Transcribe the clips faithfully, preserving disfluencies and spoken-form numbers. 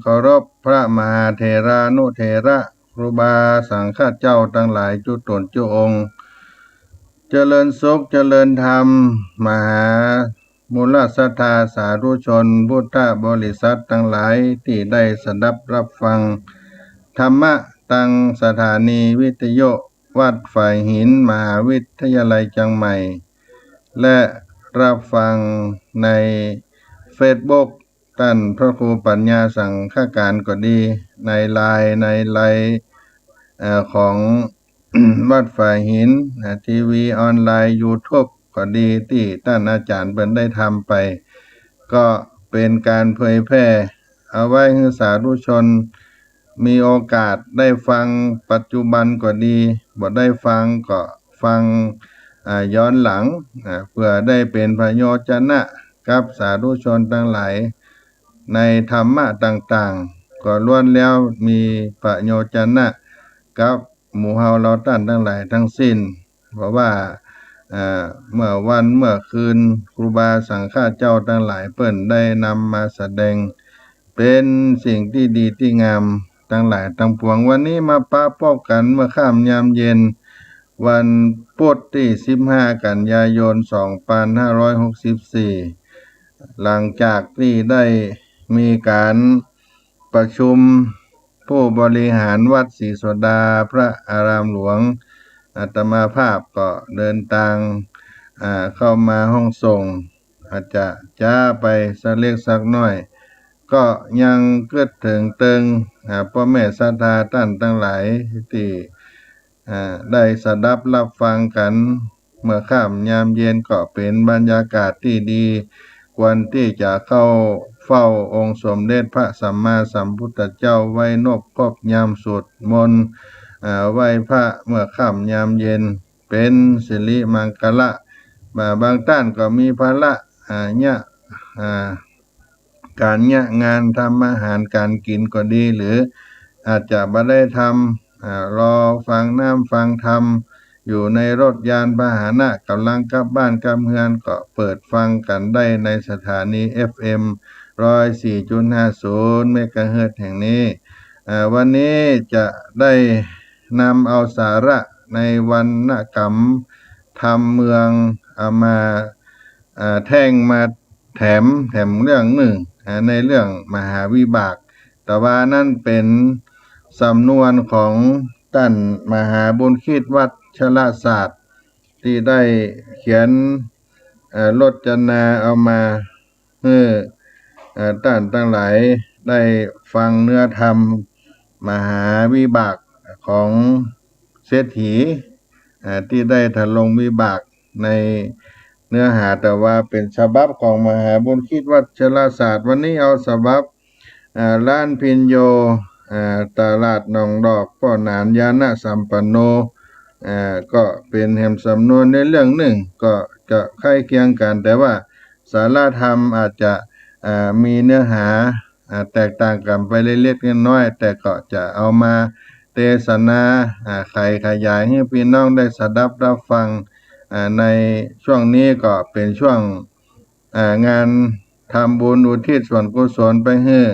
เคารพพระมหาเถรานุเถระ ครูบาสังฆเจ้าตังหลายจุ๊ต๋นจุ๊องค์ เจริญสุขเจริญธรรม มหามูลศรัทธาสาธุชนพุทธบริษัทตังหลายตี้ได้สดับฮับฟังธรรมะตังสถานีวิทยุวัดฝายหิน มหาวิทยาลัยเจียงใหม่ และฮับฟังในเฟซบุ๊ก ต้านพระครูปัญญาสังฆการก็ดี ในไลน์ ในไลน์ เอ่อ ของ วัดฝายหิน อ่า ทีวีออนไลน์ ยูทูบก็ดี ตี้ต้านอาจ๋ารย์เปิ้นได้ทำไป ก็เป๋นก๋านเผยแผ่ เอาไว้หื้อสาธุชน มีโอกาสได้ฟังปัจจุบันก็ดี บ่ได้ฟังก็ฟัง อ่า ย้อนหลัง อ่า เปื้อได้เป๋นประโยชนะกับสาธุชนตังหลาย ในธรรมะต่างๆ ก็ล้วนแล้วมีประโยชนะกับหมู่เฮาเหล่าต้านตังหลายตังสิ้น เพราะว่า เอ่อ เมื่อวันเมื่อคืน ครูบาสังฆเจ้าตังหลายเปิ้นได้นำมาแสดง เป๋นสิ่งตี้ดีตี้งามตังหลายตังปวง วันนี้มาปะปบกั๋นเมื่อค่ำยามเย็น วันปุ๊ดตี้สิบห้ากันยายนสองปันห้าร้อยหกสิบสี่ หลังจากตี้ได้มีก๋านประชุมผู้บริหารวัดศรีโสดาพระอารามหลวง อาตมาภาพก็เดินตาง อ่า เข้ามาห้องส่ง อาจจะจ๊าไปสักเล็กสักน้อย ก็ยังกึ๊ดเถิงเติง อ่า ป้อแม่ศรัทธาต้านตังหลายตี้ อ่า ได้สดับฮับฟังกั๋น เมื่อค่ำยามเย็นก็เป๋นบรรยากาศตี้ดี ควรตี้จะเข้าเฝ้าองค์สมเด็จพระสัมมาสัมพุทธเจ้า ไหว้นบครบยามสวดมนต์ อ่า ไหว้พระเมื่อค่ำยามเย็น เป๋นสิริมังคละ บางต้านก็มีภาระ อ่า เยียะ อ่า ก๋านเยียะงานทำอาหารก๋านกิ๋นก็ดี หรืออาจจะบ่ได้ทำ อ่า รอฟังน้ำฟังธรรม อยู่ในรถยานพาหนะ ก่ำลังกลับบ้านกลับเฮือน ก็เปิดฟังกั๋นได้ในสถานี เอฟเอ็ม ร้อยสี่จุดห้าศูนย์ เมกะเฮิรตซ์แห่งนี้ อ่า วันนี้จะได้นำเอาสาระในวรรณกรรมธรรมเมือง เอามา อ่า แท่งมาแถม แถมเรื่องนึ่ง อ่า ในเรื่องมหาวิบาก แต่ว่านั้นเป๋นสำนวนของต้านมหาบุญคิดวัชรศาสตร์ ตี้ได้เขียน เอ่อ รจนาเอามาหื้อ เอ่อ ต้านตังหลายได้ฟังเนื้อธรรมมหาวิบากของเศรษฐี อ่า ตี้ได้ทรงวิบากในเนื้อหา แต่ว่าเป๋นฉบับของมหาบุญคิดวัชรศาสตร์ วันนี้เอาฉบับ อ่า ร้านพิญโญ อ่า ตลาดหนองดอก ป้อหนาน ญาณสัมปันโณ อ่า ก็เป๋นแหมสำนวนในเรื่องนึ่ง ก็จะใก้เคียงกั๋น แต่ว่าสาระธรรมอาจจะ อ่า มีเนื้อหา อ่า แตกต่างกั๋นไปเล็กๆ น้อยๆ แต่ก็จะเอามาเตสนา อ่า ไขขยายหื้อปี้น้องได้สดับฮับฟัง อ่า ในช่วงนี้ก็เป๋นช่วง อ่า งานทำบุญอุทิศส่วนกุศลไปหื้อ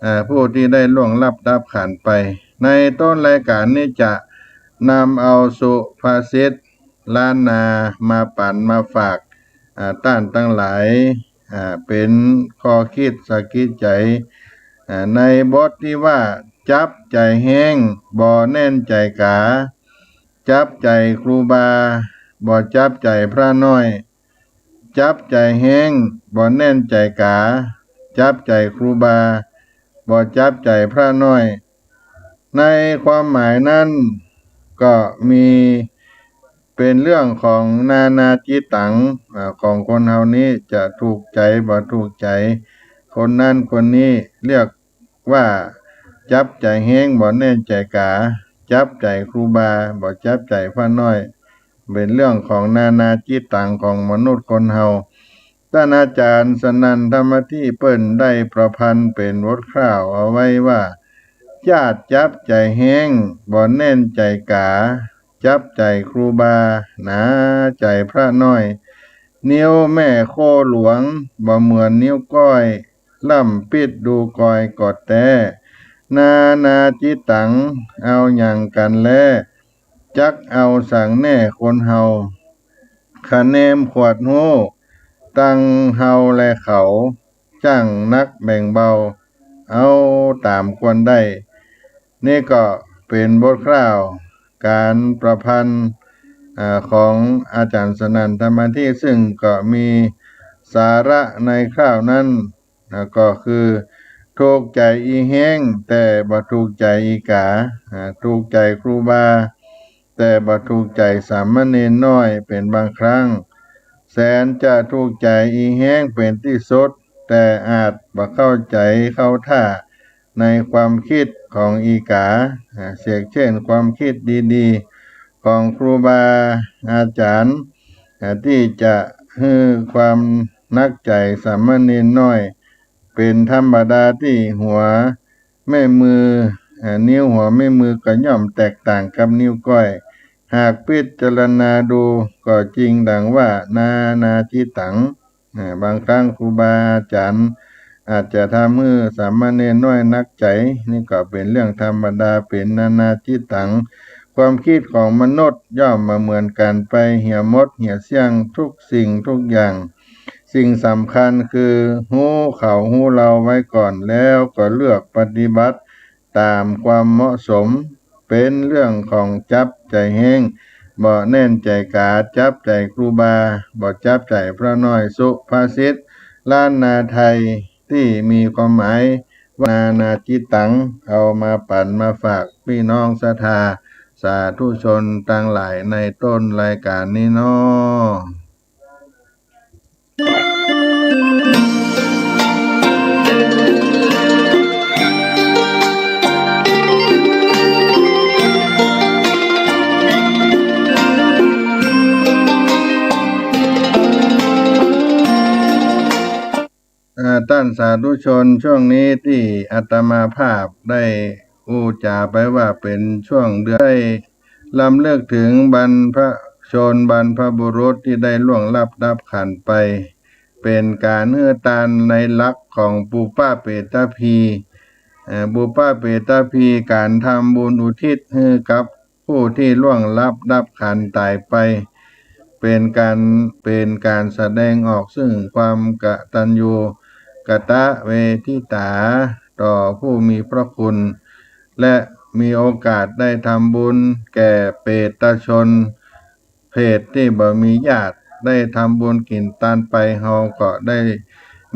อ่า ผู้ตี้ได้ล่วงลับดับขันธ์ไป ในต้นรายก๋านนี้จะนำเอาสุภาษิตล้านนามาปั๋นมาฝาก อ่า ต้านตังหลาย อ่า เป๋นข้อคิดสะกิดใจ๋ อ่า ในบทตี้ว่า จั๊บใจ๋แฮ้ง บ่แน่นใจ๋ก๋า จั๊บใจ๋ครูบา บ่จั๊บใจ๋พระน้อย จั๊บใจ๋แฮ้ง บ่แน่นใจ๋ก๋า จั๊บใจ๋ครูบา บ่จั๊บใจ๋พระน้อย ในความหมายนั้นก็มีเป๋นเรื่องของนานาจิตตัง อ่า ของคนเฮานี้จะถูกใจ๋บ่ถูกใจ๋ คนนั้นคนนี้ เรียกว่าจั๊บใจ๋แฮ้ง บ่แน่นใจ๋ก๋า จั๊บใจ๋ครูบา บ่จั๊บใจ๋พระน้อย เป๋นเรื่องของนานาจิตตังของมนุษย์คนเฮา ต้านอาจ๋ารย์สนั่นธรรมทิเปิ้นได้ประพันธ์เป๋นบทคร่าวเอาไว้ว่า จาดจั๊บใจ๋แฮ้ง บ่แน่นใจ๋ก๋า จั๊บใจ๋ครูบา หนาใจ๋พระน้อย นิ้วแม่โคหลวง บ่เหมือนนิ้วก้อย ล้ำปิ๊ดดูกอยก็แต๊ นานาจิตตัง เอาหยังกั๋นแล จักเอาสังแน่คนเฮา คะแนมขวดฮู้ ตังเฮาและเขา จั้งนักแบ่งเบา เอาต๋ามควรได้ นี่ก็เป๋นบทคร่าวก๋านประพันธ์ อ่า ของอาจ๋ารย์สนั่น ธรรมาธิ ซึ่งก็มีสาระในคร่าวนั้น อ่า ก็คือ ถูกใจ๋อี่เฮง แต่บ่ถูกใจ๋อี่ก๋า อ่า ถูกใจ๋ครูบา แต่บ่ถูกใจ๋สามเณรน้อยเป๋นบางครั้ง แสนจะถูกใจ๋อี่เฮงเป๋นตี้สุด แต่อาจบ่เข้าใจ๋เข้าท่าในความกึ๊ดของอี่ก๋า อ่า เสียกเช่น ความกึ๊ดดีๆ ของครูบาอาจ๋ารย์ อ่า ตี้จะหื้อความหนักใจ๋สามเณรน้อย เป๋นธรรมดาตี้หัวแม่มือ อ่า นิ้วหัวแม่มือก็ย่อมแตกต่างกับนิ้วก้อย หากพิจารณาดูก็จริงดังว่านานาจิตตัง อ่า บางครั้งครูบาอาจ๋ารย์อาจจะทำหื้อสามเณรน้อยหนักใจ๋ นี่ก็เป๋นเรื่องธรรมดา เป๋นนานาจิตตัง ความกึ๊ดของมนุษย์ย่อมบ่เหมือนกั๋นไปเหียหมดเหียเสี้ยงทุกสิ่งทุกอย่าง สิ่งสำคัญคือฮู้เขาฮู้เฮาไว้ก่อน แล้วก็เลือกปฏิบัติต๋ามความเหมาะสม เป๋นเรื่องของจับใจ๋เฮง บ่แน่นใจ๋ก๋า จับใจ๋ครูบา บ่จับใจ๋พระน้อย สุภาษิตล้านนาไทยตี้มีความหมายว่านานาจิตตัง เอามาปั๋นมาฝากปี้น้องศรัทธาสาธุชนตังหลายในต้นรายก๋านนี้เนาะ อ่า ต้านสาธุชน ช่วงนี้ตี้อาตมาภาพได้อู้จ๋าไปว่าเป๋นช่วงเดือน ได้รำลึกเถิงบรรพชน บรรพบุรุษตี้ได้ล่วงลับดับขันธ์ไป เป๋นก๋านหื้อตานในหลักของปุพพเปตพี เอ่อ ปุพพเปตพี ก๋านทำบุญอุทิศหื้อกับ ผู้ตี้ล่วงลับดับขันธ์ต๋ายไป เป๋นก๋าน เป๋นก๋านแสดงออกซึ่งความกตัญญูกตเวทิตาต่อผู้มีพระคุณ และมีโอกาสได้ทำบุญแก่เปรตชน เปรตตี้บ่มีญาติ ได้ทำบุญกิ๋นตานไป เฮาก็ได้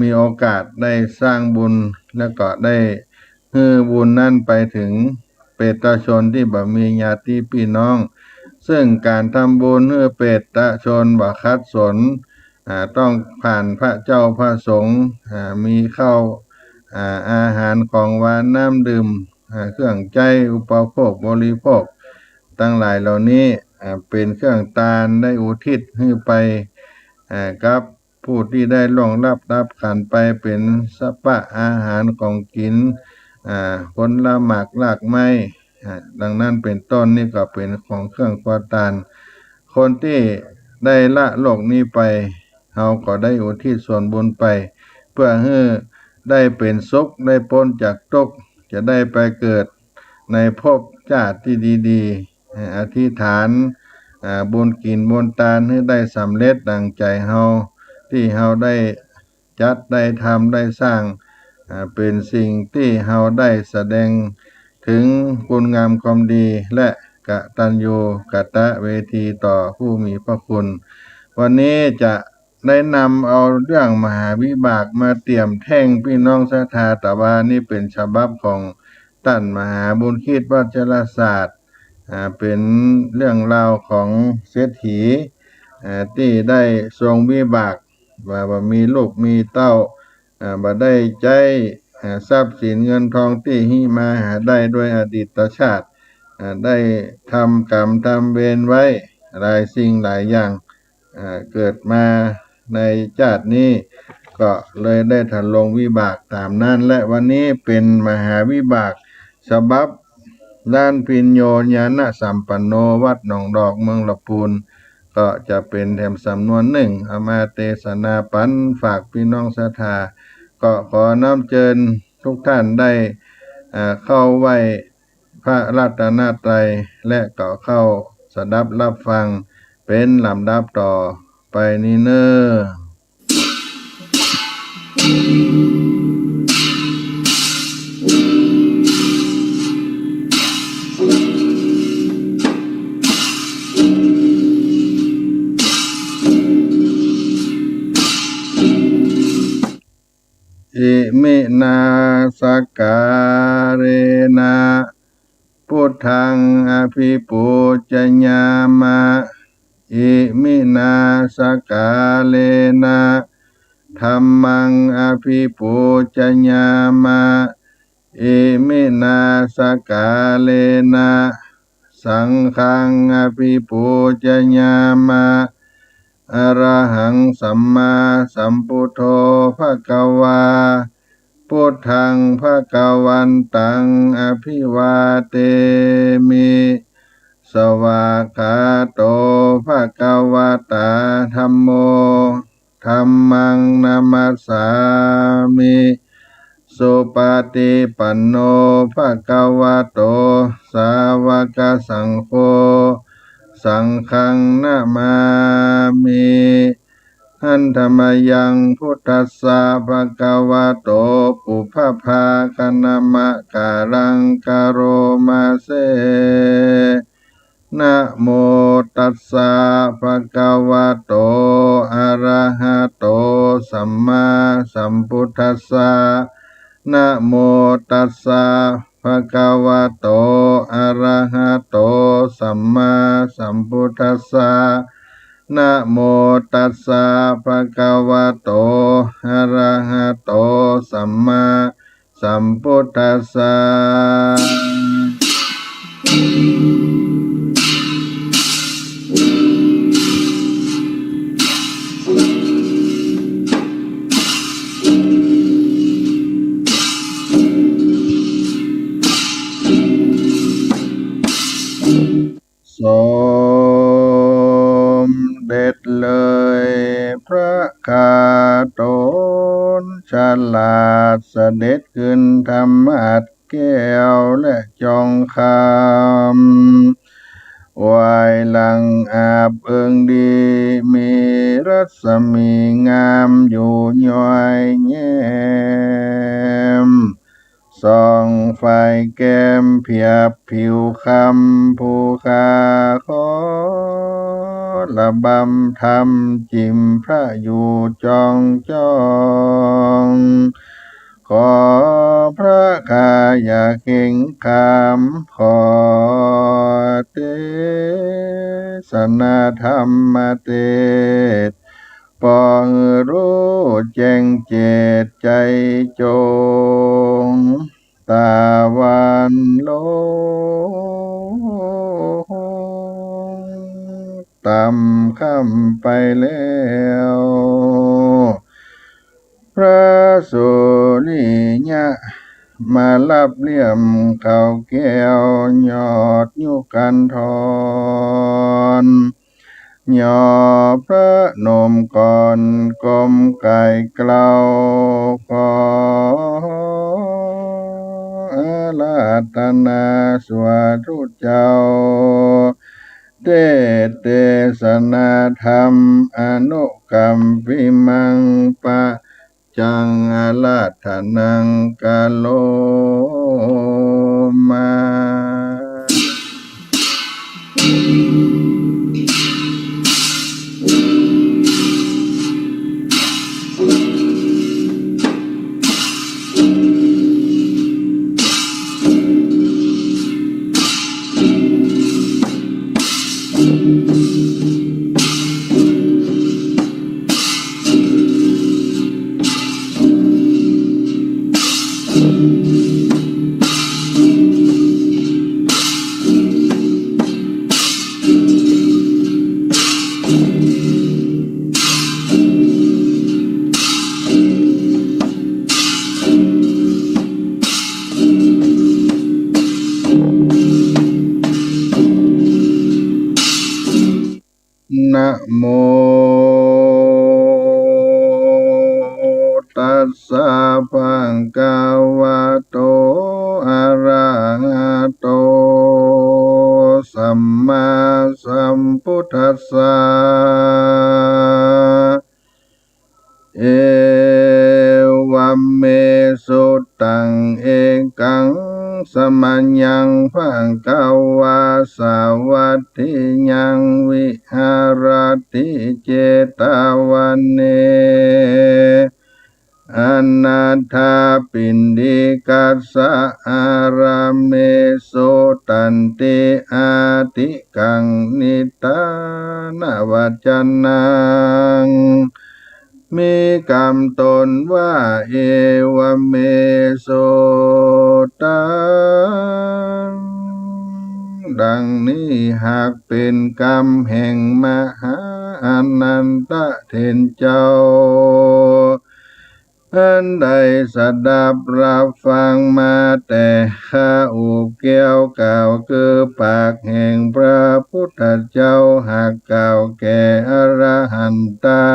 มีโอกาสได้สร้างบุญ และก็ได้ หื้อบุญนั้นไปเถิงเปรตชนตี้บ่มีญาติปี้น้อง ซึ่งก๋านทำบุญหื้อเปรตชนบ่ขัดสน อ่า ต้องผ่านพระเจ้าพระสงฆ์ อ่า มีข้าว อ่า อาหารของหวานน้ำดื่ม อ่า เครื่องใจ๊อุปโภคบริโภคตังหลายเหล่านี้ อ่า เป๋นเครื่องตานได้อุทิศหื้อไป อ่า กับ ผู้ตี้ได้ล่วงลับดับขันธ์ไป เป๋นสะปะอาหารของกิ๋น อ่า ผลหมากรากไม้ อ่า ดังนั้นเป๋นต้น นี่ก็เป๋นของเครื่องครัวตาน คนตี้ได้ละโลกนี้ไป เฮาก็ได้อุทิศส่วนบุญไป เปื้อหื้อได้เป๋นสุข ได้ป๊นจากตุ๊กข์ จะได้ไปเกิดในภพชาติตี้ดีๆ อธิษฐาน อ่า บุญกิ๋นบุญตานหื้อได้สำเร็จดั่งใจ๋เฮา ตี้เฮาได้จัดได้ทำได้สร้าง อ่า เป๋นสิ่งตี้เฮาได้แสดงเถิงคุณงามความดี และกตัญญูกตเวทีต่อผู้มีพระคุณ วันนี้จะได้นำเอาเรื่องมหาวิบากมาเตียมแท่งปี้น้องศรัทธา แต่ว่านี่เป๋นฉบับของต้านมหาบุญคิดวัชรศาสตร์ อ่า เป๋นเรื่องราวของเศรษฐี อ่า ตี้ได้ทรงวิบากว่า บ่มีลูกมีเต้า อ่า บ่ได้ใจ๊ อ่า ทรัพย์สินเงินทองตี้ฮิมาหาได้ด้วยอดีตชาติ อ่า ได้ทำกรรมทำเวรไว้หลายสิ่งหลายอย่าง อ่า เกิดมาในชาตินี้ ก็เลยได้ทำลงวิบากต๋ามนั้น และวันนี้เป๋นมหาวิบากฉบับ ล้านพิญโญญาณสัมปันโน วัดหนองดอกเมืองละปูน ก็จะเป๋นแถมสำนวนนึ่ง เอามาเตสนาปั๋นฝากปี้น้องศรัทธา ก็ขอน้อมเจิญทุกท่านได้ อ่า เข้าไหว้พระรัตนตรัย และก็เข้าสดับรับฟังเป๋นลำดับต่อไปนี้เน่อ อิมินา สการะนะ พุทธัง อภิปูจญามะ อิมินา สการะนะ ธัมมัง อภิปูจญามะ อิมินา สการะนะ สังฆัง อภิปูจญามะ อะระหัง สัมมาสัมปุทโธ ภะคะวา พุทธัง ภะคะวันตัง อภิวาเทมิ สวากขาโต ภะคะวะตา ธัมโม ธัมมัง นะมัสสามิ สุปะฏิปันโน ภะคะวะโต สาวะกะสังโฆ สังฆัง นะมามิ หันธะมะยัง พุทธัสสะ ภะคะวะโต ปุพพะภาคะนะมะกะรัง กะโรมาเส นะโมตัสสะ ภะคะวะโต อะระหะโต สัมมาสัมพุทธัสสะ นะโมตัสสะ ภะคะวะโต อะระหะโต สัมมาสัมพุทธัสสะ นะโมตัสสะ ภะคะวะโต อะระหะโต สัมมาสัมพุทธัสสะ สมเด็จเลยพระคาต๋นฉลาดเสด็จขึ้นธรรมาสน์แก้วและจองคำ ไหว้หลังอาบเอิงดี มีรัศมีงามอยู่ย้อยแย้ม ส่องไฟแก้มเผียบผิวคำ ผู้ข้าขอระบำธรรม จิ่มพระอยู่จองจอง ขอพระข้าอย่าเข็งขาม ขอเตสนาธรรมเตสน์ ปอหื้อฮู้แจ้งเจตน์ใจ๋จง ตะวันลงต่ำค่ำไปแล้ว พระสุริยะมาลับเหลี่ยมเขาแก้ว ยอดยุคันธร ย่อพระนมก่อนก้มก๋ายเกล้า ขออาราธนาสาธุเจ้า เตสน์เตสนาธรรม อนุกัมปิมัง ปัจจัง อาราธนัง กะโรมานะโมตัสสะ สัมพุทธัสสะ เอวัมเม สุตัง เอกัง สะมะยัง ภะคะวา สาวัตถิยัง วิหะระติ เจตะวะเน อะนาถาปิณฑิกัสสะ อารามเม สุตันติ อะทิกัง นิทานะวัจจะนัง มีกำต้นว่า เอวัมเม สุตัง ดังนี้ หากเป๋นกำแห่งมหาอานันทะเถรเจ้า อันได้สดับฮับฟังมาแต่ข้าอุแก้วกล่าว คือปากแห่งพระพุทธเจ้า หากกล่าวแก่อรหันตา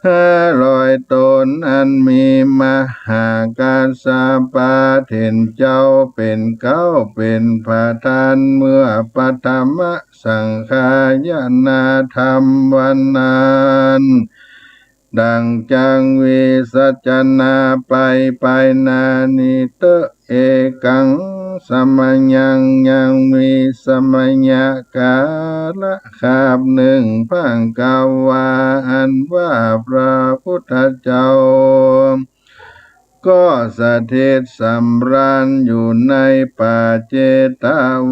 ห้าร้อยต๋น อันมีมหากัสสปะเถรเจ้าเป๋นเก๊า เป๋นประธาน เมื่อปฐมสังฆายนาธรรมวันนั้น ดังจักวิสัชนาไป ไปหน้านี้เต๊อะ เอกัง สะมะยัง ยังมีสะมะยะกาละคาบนึ่ง ภะคะวา อันว่าพระพุทธเจ้า ก็สถิตสำราญอยู่ในป่าเจต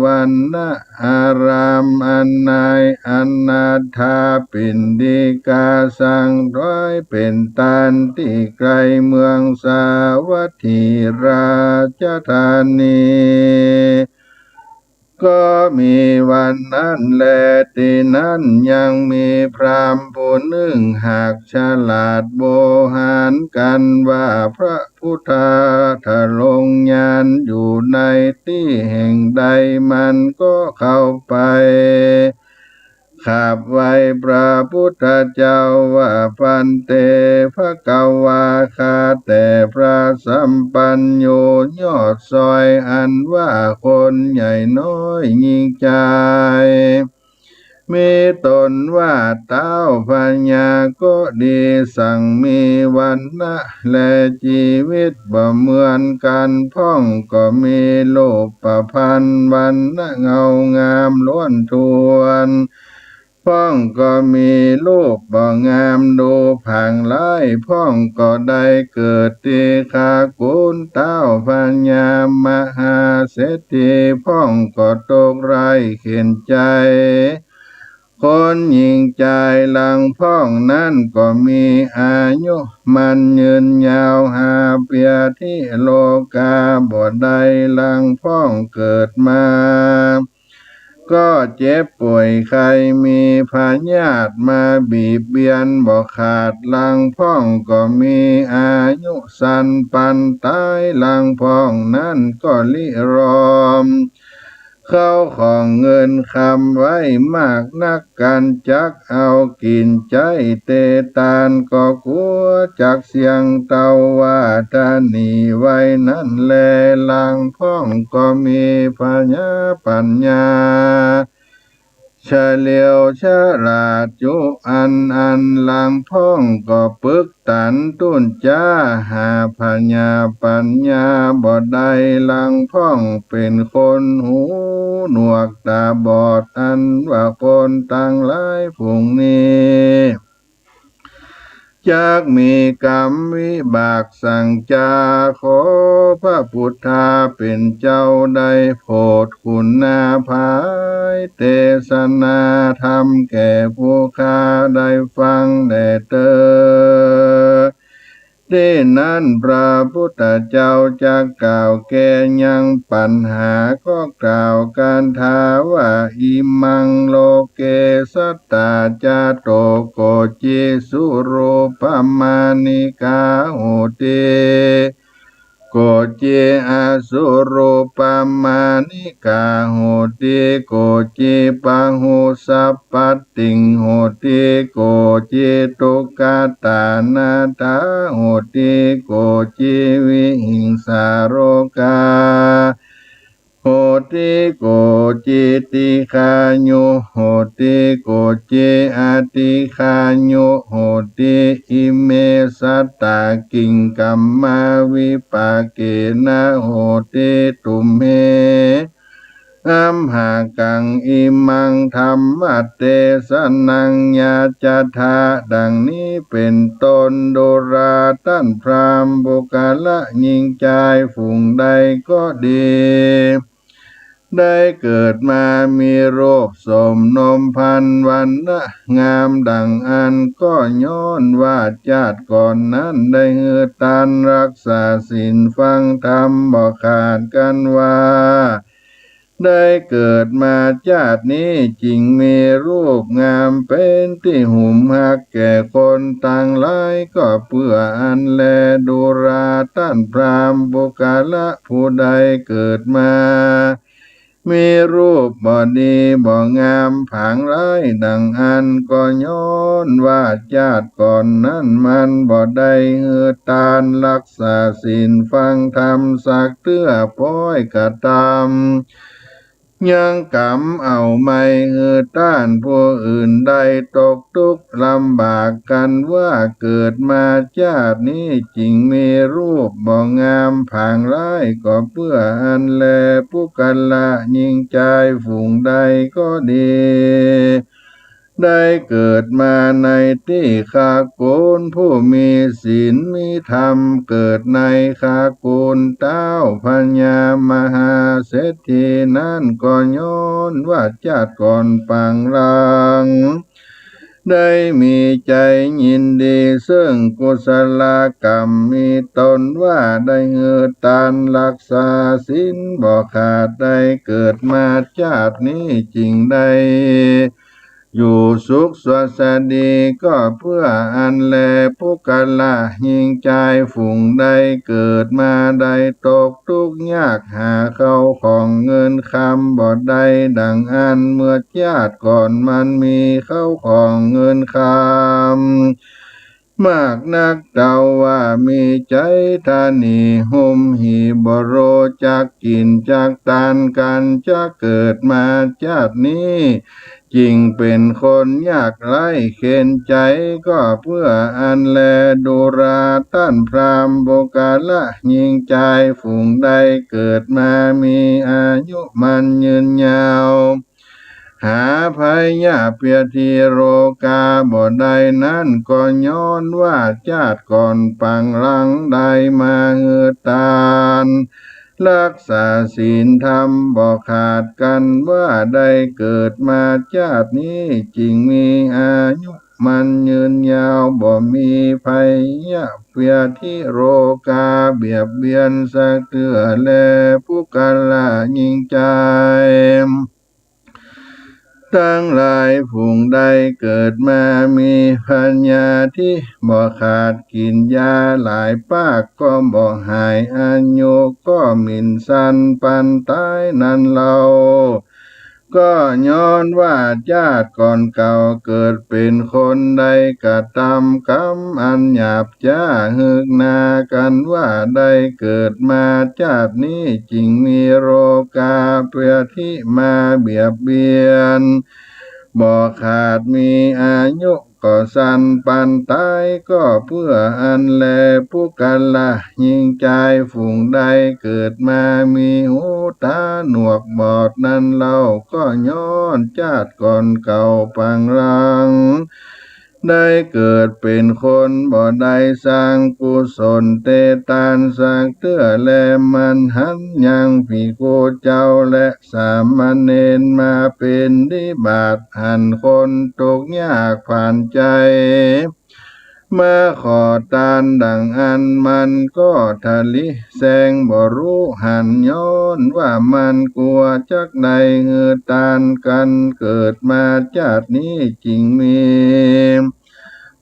วันนะอาราม อันนายอนาถาปิณฑิกาสร้างถวายเป๋นตานตี้ไกลเมืองสาวัตถีราชธานี ก็มีวันนั้นแล ตี้นั้นยังมีพราหมณ์ผู้นึ่ง หากฉลาดโวหารกั๋นว่า พระพุทธาทรงยานอยู่ในตี้แห่งใด มันก็เข้าไป กราบไหว้พระพุทธเจ้าว่า ภันเต ภะคะวา ข้าแต่พระสัมปัญโญ ยอดซอย อันว่าคนใหญ่น้อยหญิงจาย มีต๋นว่าต้าวพญาก็ดี สังมีวรรณะและจีวิตบ่เหมือนกั๋น พ่องก็มีรูปพรรณวรรณะเงางามล้วนถ้วน พ่องก็มีรูปบ่งามดูผางไล้ พ่องก็ได้เกิดตี้คากุ๋นต้าวพญามหาเศรษฐี พ่องก็ตกไร้เข็ญใจ๋ คนหญิงจายหลังพ่องนั้นก็มีอายุมั่นยืนยาว หาเปียธิโรคาบ่ได้หลังพ่องเกิดมา ก็เจ็บป่วยไข้ มีพยาธิมาบีบเบียนบ่ขาด หลังพ่องก็มีอายุสั้นปานต๋าย หลังพ่องนั้นก็ริรอม เข้าของเงินคำไว้มากนัก กั๋นจักเอากิ๋นใจ๊เตตาน ก็กั๋วจักเสี่ยงเต้า ว่าถ้าหนีไว้นั้นแล หลังพ่องก็มีพญาปัญญา เฉลียวฉลาดอยู่อันอัน หลังพ่องก็ปึกตันตุ๊นจ๊า หาพญาปัญญาบ่ได้ หลังพ่องเป๋นคนหูหนวกต๋าบอด อันว่าคนตังหลายฝูงนี้ จักมีกรรมวิบากสังจา ขอพระพุทธาเป๋นเจ้าได้โผดคุณาภาย เตสนาธรรมแก่ผู้ข้าได้ฟังแด่เต๊อะ ตี้นั้นพระพุทธเจ้าจักกล่าวแก้ยังปัญหา ก็กล่าวคาถาว่า อิมังโลเกสัตตา จาโต โกจจิ สุรูปมาณิกา โหติ โกจจิ อสุรูปมาณิกา โหติ โกจจิ ปะหุสัพพัตติง โหติ โกจจิ ทุกขตานาถา โหติ โกจจิ วิหิงสาโรคา โหติ โกจจิ ติฆายุ โหติ โกจจิ อติฆายุ โหติ อิเม สัตตา กิงกัมมา วิปาเกนะ โหติ ตุมเห อัมหากัง อิมัง ธัมมะเตสะนัง ยาจาทา ดังนี้เป๋นต้น ดูราต้านพราหมณ์ ปุคคละ ญิงจาย ฝูงใดก็ดี ได้เกิดมามีรูปโสมนมพรรณ วรรณะงามดั่งอั้น ก็ย้อนว่าจาติก่อนนั้น ได้หื้อตาน รักษาศีล ฟังธรรม บ่ขาดกั๋นว่า ได้เกิดมาจาตินี้ จึงมีรูปงามเป๋นตี้หุมฮักแก่คนตังหลาย ก็เปื้ออั้นแล ดูราต้านพราหมณ์ ปุคคละ ผู้ใดเกิดมา มีรูปบ่ดีบ่งามผางร้ายดั่งอั้น ก็ย้อนว่าจาติก่อนนั้นมันบ่ได้หื้อตาน รักษาศีล ฟังธรรมสักเตื้อ ป๊อยกระตำ ยังกำเอาไม้หื้อต้านผู้อื่นได้ตกตุ๊กข์ลำบากกั๋นว่า เกิดมาจาตินี้จึงมีรูปบ่งามผางร้าย ก็เปื้ออั้นแล ปุคคละ ญิงจายฝูงใดก็ดี ได้เกิดมาในตี้คากุลผู้มีศีลมีธรรม เกิดในคากุลเต๊าพญามหาเศรษฐีนั้น ก็ย้อนว่าจาติก่อนปางหลัง ได้มีใจ๋ยินดีเซิ่งกุศลกรรม มีตนว่าได้หื้อตาน รักษาศีลบ่ขาด ได้เกิดมาจาตินี้จึงได้ อยู่สุขสวัสดี ก็เปื้ออั้นแล ปุคคละ ญิงจายฝูงใดเกิดมาได้ตกตุ๊กข์ยาก หาเข้าของเงินคำบ่ได้ดั่งอั้น เมื่อจาติก่อนมันมีเข้าของเงินคำ มากนัก เต้าว่ามีใจ๋ตระหนี่ ห่มหี่ บ่ฮู้จักกิ๋นจักตานกั๋น จะเกิดมาจาตินี้ จึงเป๋นคนยากไร้เข็ญใจ๋ ก็เปื้ออั้นแล ดูราต้านพราหมณ์ ปุคคละ ญิงจายฝูงใดเกิดมามีอายุมั่นยืนยาว หาพยาธิเบียดเบียนโรคาบ่ได้นั้น ก็ย้อนว่าจาติก่อนปางหลังได้มาหื้อตาน รักษาศีลธรรมบ่ขาดกั๋นว่า ได้เกิดมาจาตินี้จึงมีอายุมั่นยืนยาว บ่มีพยาธิเบียดเบียนโรคาเบียดเบียนสักเตื้อแล ปุคคละ ญิงจาย ตังหลายฝูงใดเกิดมามีพยาธิบ่ขาด กิ๋นยาหลายปากก็บ่หาย อายุก็หมิ่นสั้นปานต๋ายนั้นเล่า ก็ย้อนว่าจาติก่อนเก่าเกิดเป๋นคนได้กระตำกรรมอันหยาบ จ๊าหืกนากั๋นว่าได้เกิดมาจาตินี้จึงมีโรคาเบียดเบียนมาเบียดเบียน บ่ขาดมีอายุก็สั้นปานต๋าย ก็เปื้ออั้นแล ปุคคละ ญิงจายฝูงใดเกิดมามีหูต๋าหนวกบอดนั้นเล่า ก็ย้อนจาติก่อนเก่าปางหลัง ได้เกิดเป๋นคนบ่ได้สร้างกุศลเตตานสักเตื้อแล มันหันยังภิกขุเจ้าและสามเณรมาเป๋นนิบาตหันคนตุ๊กข์ยากผ่านใจ๋ มาขอตานดั่งอั้น มันก็ทะลิแซงบ่ฮู้หัน ย้อนว่ามันกั๋วจักได้หื้อตานกั๋น เกิดมาจาตินี้จึงมี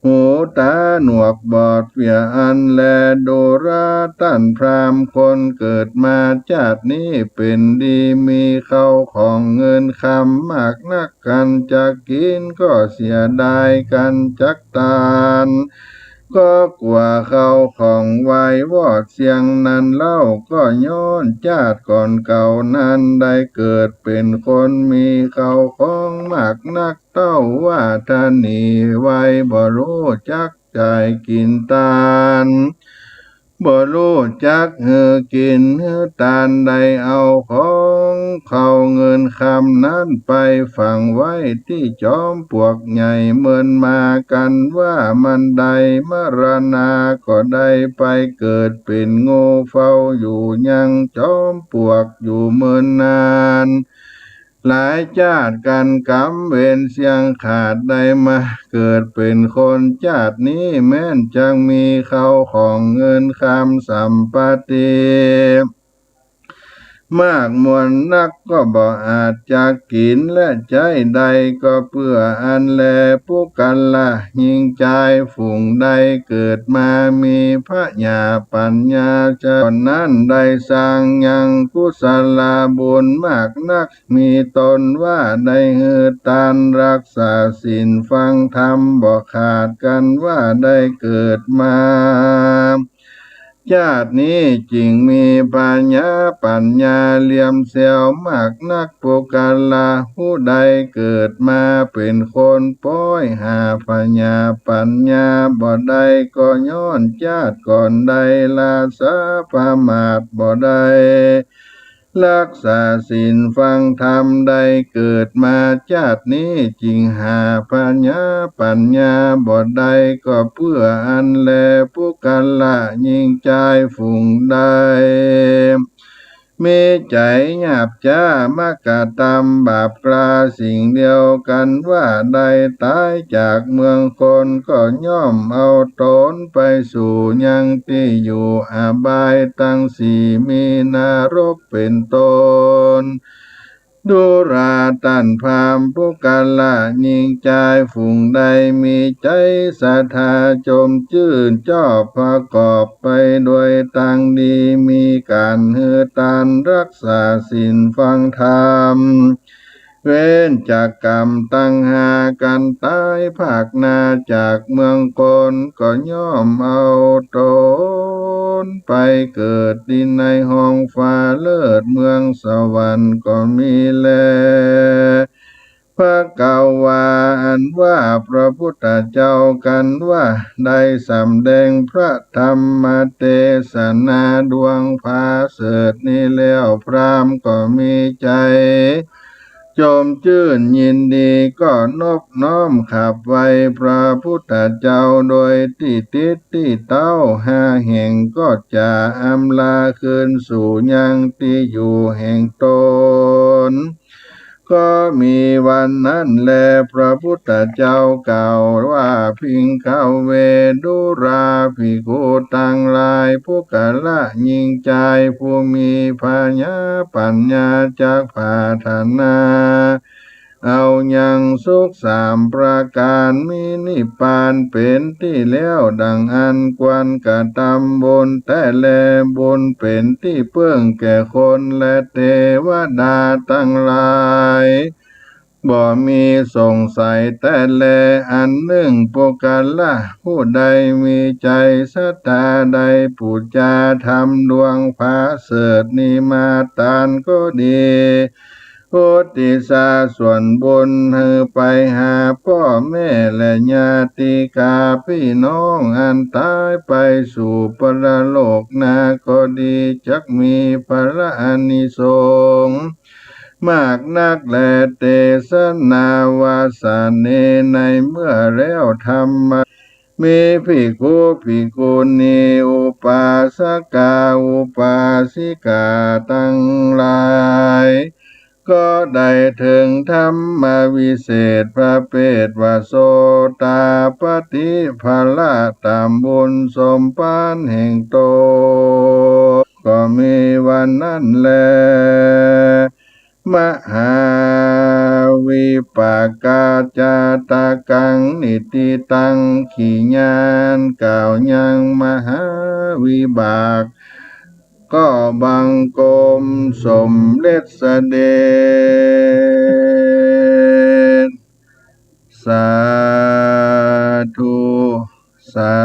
หูต๋าหนวกบอดเปียอันแล ดูราต้านพราหมณ์ คนเกิดมาจาตินี้เป๋นดี มีเข้าของเงินคำมากนัก กั๋นจักกิ๋นก็เสียดาย กั๋นจักตาน ก็กั๋วข้าวของไว้วอดเสี้ยงนั้นเล่า ก็ย้อนจาติก่อนเก่านั้นได้เกิดเป๋นคนมีข้าวของมากนัก เต้าว่าตะหนีไว้ บ่ฮู้จักจ่ายกิ๋นตาน บ่ฮู้จักหื้อกิ๋นหื้อตาน ได้เอาของข้าวเงินคำนั้นไปฝังไว้ตี้จอมปลวกใหญ่ เมินมากั๋นว่ามันได้มรณา ก็ได้ไปเกิดเป๋นงูเฝ้าอยู่ยังจอมปลวกอยู่เมินนาน หลายจาติกั๋นกำเวรเสี้ยงขาด ได้มาเกิดเป๋นคน จาตินี้แม้นจักมีข้าวของเงินคำสัมปติ มากมวลนัก ก็บ่อาจจะกิ๋นและใจ๊ได้ ก็เปื้ออั้นแล ปุคคละญิงจายฝูงได้เกิดมามีผญาปั๋ญญา จาตินั้นได้สร้างยังกุศลบุญมากนัก มีต๋นว่าได้หื้อตาน ฮักษาศีลฟังธรรมบ่ขาด กั๋นว่าได้เกิดมา จาตินี้จึงมีผญาปั๋ญญาเหลี่ยมแสวมากนัก ปุคคละผู้ใดเกิดมาเป๋นคน ป๊อยหาผญาปั๋ญญาบ่ได้ ก็ย้อนจาติก่อนได้ละสา ประมาทบ่ได้ ฮักษาศีลฟังธรรม ได้เกิดมาจาตินี้จึงหาผญาปั๋ญญาบ่ได้ ก็เปื้ออั้นแล ปุคคละญิงจายฝูงได้ มีใจ๋หยาบจ๊ามากระตำบาปกล้าสิ่งเดียวกั๋นว่าได้ต๋ายจากเมืองคน ก็ย่อมเอาต๋นไปสู่ยังตี้อยู่อบายตังสี่ มีนรกเป๋นต้น ดูราต้านพราหมณ์ ปุคคละญิงจายฝูงใดมีใจ๋ศรัทธาจมจื้น จอบประกอบไปโดยตังดี มีก๋านหื้อตาน ฮักษาศีลฟังธรรม เว้นจากก๋รรมตังห้า กั๋นต๋ายภาคหน้าจากเมืองคน ก็ย่อมเอาต๋นไปเกิดตี้ในห้องฟ้าเลิศเมืองสวรรค์ก็มีแล ภควา อันว่าพระพุทธเจ้ากั๋นว่าได้สำแดงพระธรรมเตสนาดวงผาเสริฐนี้แล้ว พราหมณ์ก็มีใจ๋ จมจื้นยินดี ก็นบน้อมขับไหว้พระพุทธเจ้า โดยตี้ติดตี้เต๊าห้าแห่ง ก็จะอำลาคืนสู่ยังตี้อยู่แห่งต๋น ก็มีวันนั้นแล พระพุทธเจ้ากล่าวว่า ภิกขเว ดูราภิกขุตังหลาย ปุคคละญิงจายผู้มีผญาปั๋ญญาจักผาถนา เอายังสุขสามประก๋าน มีนิพพานเป๋นตี้แล้ว ดั่งอั้นควรกระตำบุญแต๊แล บุญเป๋นตี้เปิ้งแก่คนและเตวดาตังหลาย บ่มีสงสัยแต๊แล อันนึ่ง ปุคคละผู้ใดมีใจ๋ศรัทธาได้ปู๋จาธรรมดวงผาเสริฐนี้มา ตานก็ดี อุทิศส่วนบุญหื้อไปหาป้อแม่และญาติกาปี้น้อง อันต๋ายไปสู่ปรโลกหน้าก็ดี จักมีผละอานิสงส์มากนักแล เตสนาวาสะเน ในเมื่อแล้วธรรมะ มีภิกขุภิกขุณี อุปาสกาอุปาสิกาตังหลาย ก็ได้เถิงธรรมวิเศษประเภทว่า โสตาปัตติผละต๋ามบุญสมภารแห่งต๋น ก็มีวันนั้นแล มหาวิปากาจาตกัง นิฏฐิตัง ขี้ยานกล่าวยังมหาวิบาก ก็บังคมสมเร็จเสด็จ สาธุ สา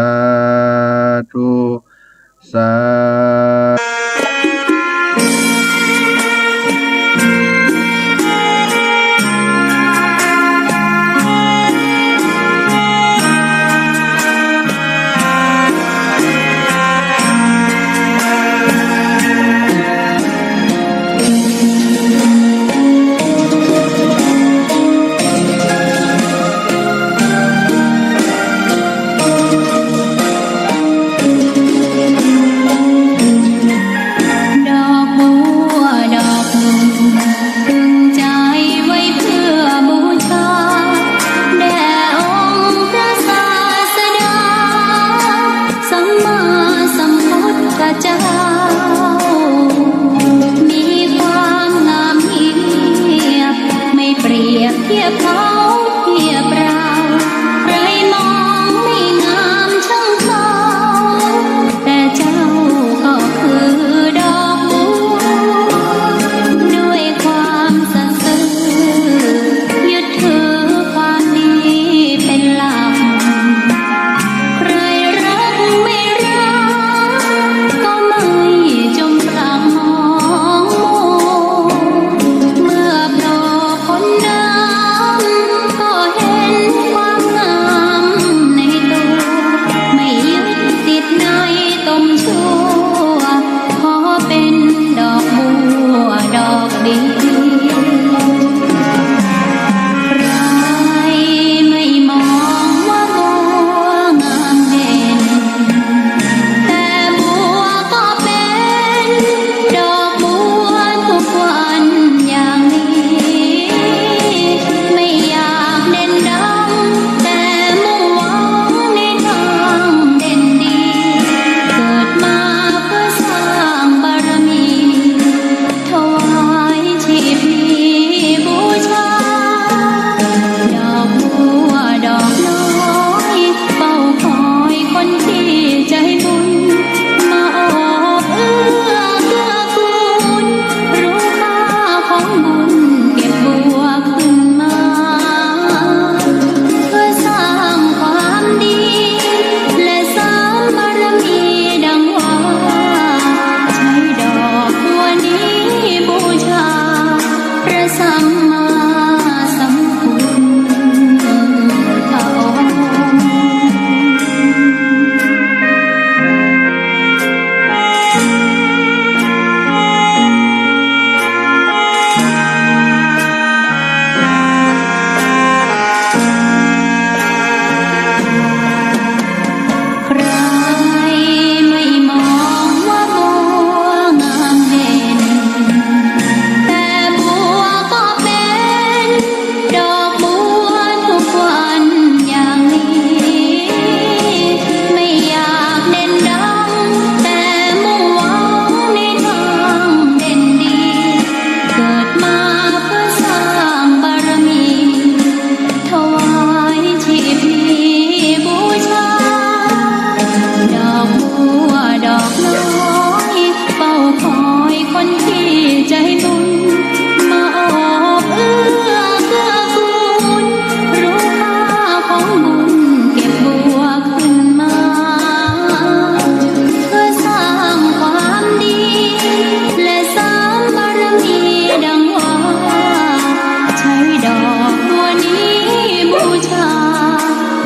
เปรียบเทียบเขาเทียบเรา ใครมองไม่งามช่างเขา แต่เจ้าก็คือดอกบัว ด้วยความสัตย์ซื่อ ยึดถือความดีเป็นหลัก ใครรักไม่รัก ก็ไม่จมปลักมองมัว เมื่อโผล่พ้นน้ำ ก็เห็นความงามในตัว ไม่ยึดติดในตมชั่ว ขอเป็นดอกบัวดอกเดียว ใครไม่มองว่าบัวงามเด่น แต่บัวก็เป็นดอกบัวทุกวันอย่างนี้ ไม่อยากเด่นดัง แต่มุ่งหวังในทางเด่นดี เกิดมาเพื่อสร้างบารมี ถวายชีพนี้บูชา ดอกบัวดอกน้อย เฝ้าคอยคนที่ใจบุญ มาโอบเอื้อเกื้อกูล รู้ค่าของบุญ เก็บบัวขึ้นมา เพื่อสร้างความดี และสร้างบารมีดังว่า ใช้ดอกบัวนี้บูชา พระสัมมาสัมพุทธองค์ ใครไม่มองว่าบัวงามเด่น แต่บัวก็เป็นดอกบัวทุกวันอย่างนี้ ไม่อยากเด่นดัง แต่มุ่งหวังในทางเด่นดี เกิดมาเพื่อสร้างบารมี ถวายชีพนี้บูชา ดอกบัวดอกน้อย เฝ้าคอยคนที่ใจบุญ มาโอบเอื้อเกื้อกูล รู้ค่าของบุญ เก็บบัวขึ้นมา เพื่อสร้างความดี และสร้างบารมีดังว่า ใช้ดอกบัวนี้บูชา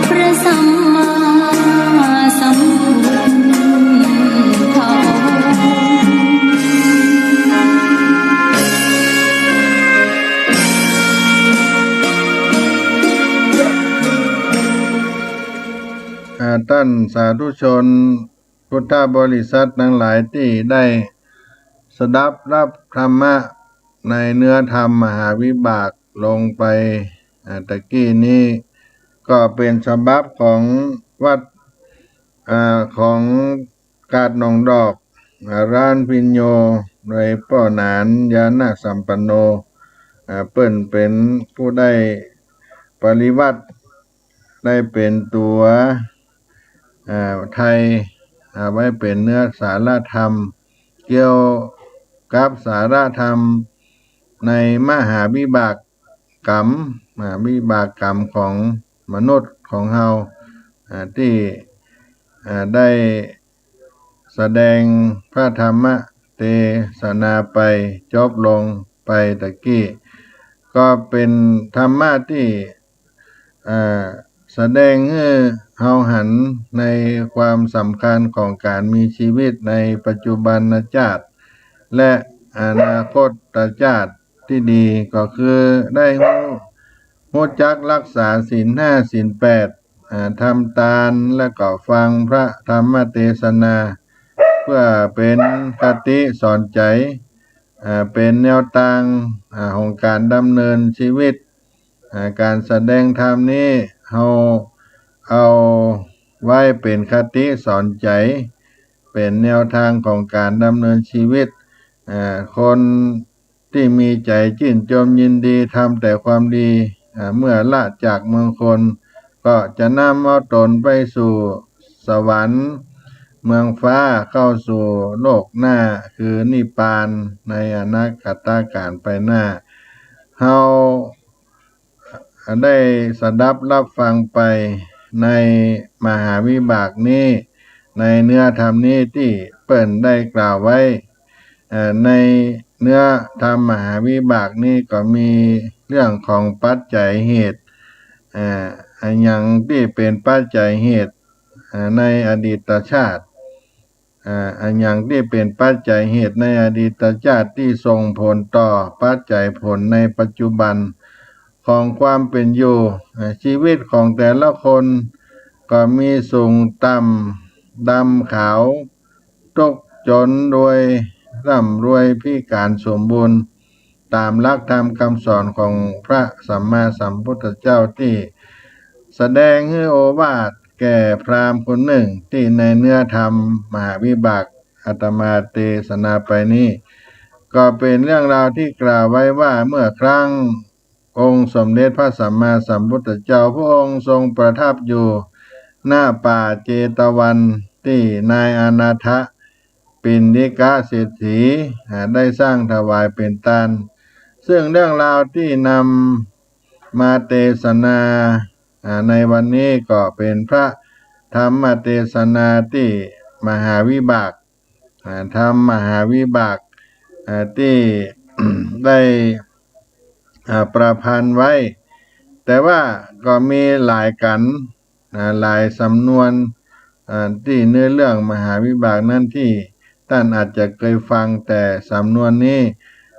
พระสัมมาสัมพุทธองค์ อ่า ต้านสาธุชนพุทธบริษัทตังหลายตี้ได้สดับฮับธรรมะในเนื้อธรรมมหาวิบากลงไป อ่า ตะกี้นี้ ก็เป๋นฉบับของวัด อ่า ของกาดหนองดอก อ่า ร้านพิญโญ โดยป้อหนาน ญาณสัมปันโน อ่า เปิ้นเป๋นผู้ได้ปริวัติ ได้เป๋นตั๋ว อ่า ไทย อ่า ไว้เป๋นเนื้อสาระธรรม เกี่ยวกับสาระธรรมในมหาวิบากกรรม อ่า วิบากกรรมของมนุษย์ของเฮา อ่า ตี้ อ่า ได้แสดงพระธรรมเตสนาไป จบลงไปตะกี้ ก็เป๋นธรรมะตี้ อ่า แสดงหื้อเฮาหันในความสำคัญของก๋านมีชีวิตในปัจจุบันชาติ และอนาคตชาติตี้ดี ก็คือได้ฮู้ ฮู้จักฮักษาศีลห้า ศีลแปด อ่า ทำตาน และก็ฟังพระธรรมเตสนา เพื่อเป๋นคติสอนใจ๋ อ่า เป๋นแนวตาง อ่า ของก๋านดำเนินชีวิต อ่า ก๋านแสดงธรรมนี้ เฮาเอาไว้เป๋นคติสอนใจ๋ เป๋นแนวตางของก๋านดำเนินชีวิต อ่า คน ตี้มีใจ๋จื้นจมยินดี ทำแต่ความดี อ่า เมื่อละจากเมืองคน ก็จะนำเอาต๋นไปสู่สวรรค์ เมืองฟ้า เข้าสู่โลกหน้า คือนิพพาน ในอนาคตก๋าลไปหน้า เฮาได้สดับฮับฟังไปในมหาวิบากนี้ ในเนื้อธรรมนี้ตี้เปิ้นได้กล่าวไว้ เอ่อ ในเนื้อธรรมมหาวิบากนี้ก็มีเรื่องของปัจจัยเหตุ เอ่อ อะหยังตี้เป๋นปัจจัยเหตุ เอ่อ ในอดีตชาติ เอ่อ อะหยังตี้เป๋นปัจจัยเหตุในอดีตชาติตี้ส่งผลต่อปัจจัยผลในปัจจุบันของความเป๋นอยู่ เอ่อ ชีวิตของแต่ละคนก็มีสูงต่ำ ดำขาว ตกจนรวย ร่ำรวยพิก๋าลสมบูรณ์ ต๋ามหลักธรรมกำสอนของพระสัมมาสัมพุทธเจ้าตี้แสดงหื้อโอวาทแก่พราหมณ์คนนึ่งตี้ในเนื้อธรรมมหาวิบากอาตมาเตสนาไปนี้ ก็เป๋นเรื่องราวตี้กล่าวไว้ว่าเมื่อครั้งองค์สมเด็จพระสัมมาสัมพุทธเจ้า พระองค์ทรงประทับอยู่ ณ ป่าเจตวันตี้นายอนาถปิณฑิกะเศรษฐี อ่า ได้สร้างถวายเป๋นตาน ซึ่งเรื่องราวตี้นำมาเตสนา อ่า ในวันนี้ก็เป๋นพระธรรมเตสนาตี้มหาวิบาก อ่า ธรรมมหาวิบาก อ่า ตี้ ได้ อ่า ประพันธ์ไว้ แต่ว่าก็มีหลายกั๋น อ่า หลายสำนวน อ่า ตี้เนื้อเรื่องมหาวิบากนั้นตี้ต้านอาจจะเกยฟัง แต่สำนวนนี้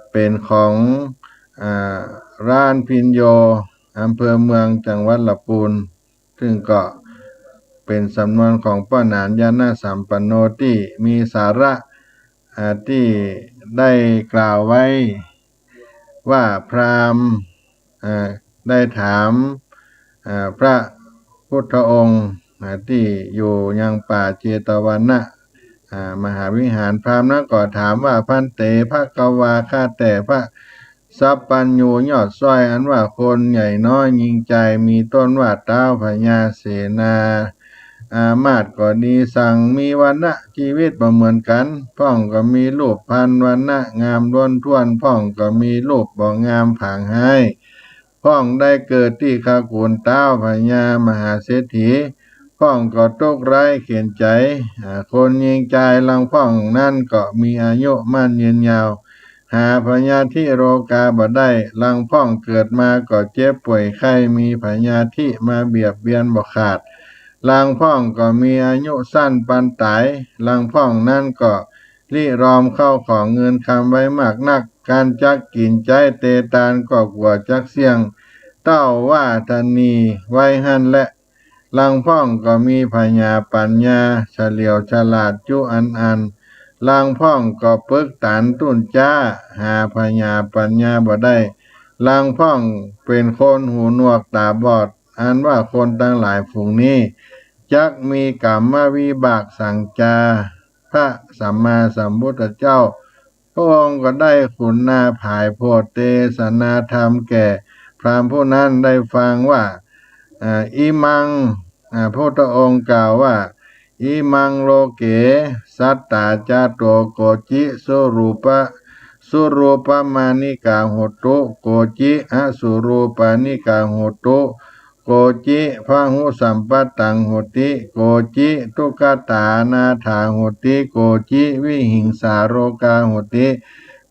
เป๋นของ อ่า ร้านพิญโญ อำเภอเมือง จังหวัดละปูน ซึ่งก็เป๋นสำนวนของป้อหนานญาณสัมปันโนตี้มีสาระ อ่า ตี้ได้กล่าวไว้ว่าพราหมณ์ อ่า ได้ถาม อ่า พระพุทธองค์ อ่า ตี้อยู่ยังป่าเจตวนะ อ่า มหาวิหาร พราหมณ์นั้นก็ถามว่า ภันเต ภะคะวา ข้าแต่พระสัพพัญญูยอดซ้อย อันว่าคนใหญ่น้อยยิงใจ๋ มีต้นว่าต๊าวพญาเสนา อามาตย์ก็ดี สังมีวรรณะชีวิตบ่เหมือนกั๋น พ่องก็มีรูปพรรณวรรณะงามล้นถ้วน พ่องก็มีรูปบ่งามผางฮ้าย พ่องได้เกิดตี้ขกุลต๊าวพญามหาเศรษฐี พ่องก็ตุ๊กข์ไร้เข็ญใจ๋ อ่า คนยิงใจ๋ลางพ่องนั้นก็มีอายุมั่นยืนยาว หาพยาธิโรคาบ่ได้ ลางพ่องเกิดมาก็เจ็บป่วยไข้ มีพยาธิมาเบียดเบียนบ่ขาด ลางพ่องก็มีอายุสั้นปานต๋าย ลางพ่องนั้นก็ริรอมเข้าของเงินคำไว้มากนัก การจักกิ๋นใจ๊เตตานก็กั๋วจักเสี้ยง เต้าว่าทะนีไว้หั้นแล ลางพ่องก็มีผญาปั๋ญญาเฉลียวฉลาดจุอันอัน ลางพ่องก็ปึกตันตุ้นจ๊า หาผญาปั๋ญญาบ่ได้ ลางพ่องเป๋นคนหูหนวกต๋าบอด อันว่าคนตังหลายฝูงนี้ จักมีก๋รรมวิบากสังจา พระสัมมาสัมพุทธเจ้า พระองค์ก็ได้ขุณาผายโผดเตสนาธรรมแก่พราหมณ์ผู้นั้นได้ฟังว่า อ่า อิมัง อ่า พุทธองค์กล่าวว่า อิมังโลเก สัตตา จาโต โกจิ สุรูปะ สุรูปมาณิกา โหตุ โกจิ อสุรูปาณิกา โหตุ โกจิ พะหุสัมปะตัง โหติ โกจิ ทุกขตานาถา โหติ โกจิ วิหิงสาโรกา โหติ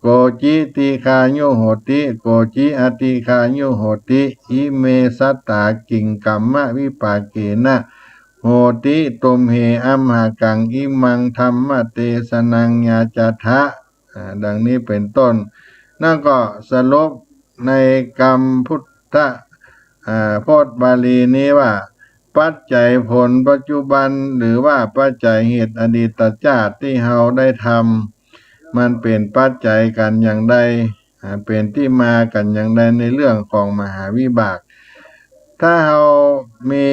โกจิ ติคายุ โหติ โกจิ อติคายุ โหติ อิเม สัตตา กิงกัมมะวิปาเกนะ โหติ ตุมเห อัมหากัง อิมัง ธัมมะเตสนัง ยาจาทะ อ่า ดังนี้เป๋นต้น นั้นก็สรุปในกำพุทธ อ่า พจน์บาลีนี้ว่า ปัจจัยผลปัจจุบัน หรือว่าปัจจัยเหตุอดีตชาติตี้เฮาได้ทำ มันเป๋นปัจจัยกั๋นอย่างใด อ่า เป๋นตี้มากั๋นอย่างใดในเรื่องของมหาวิบาก ถ้าเฮามี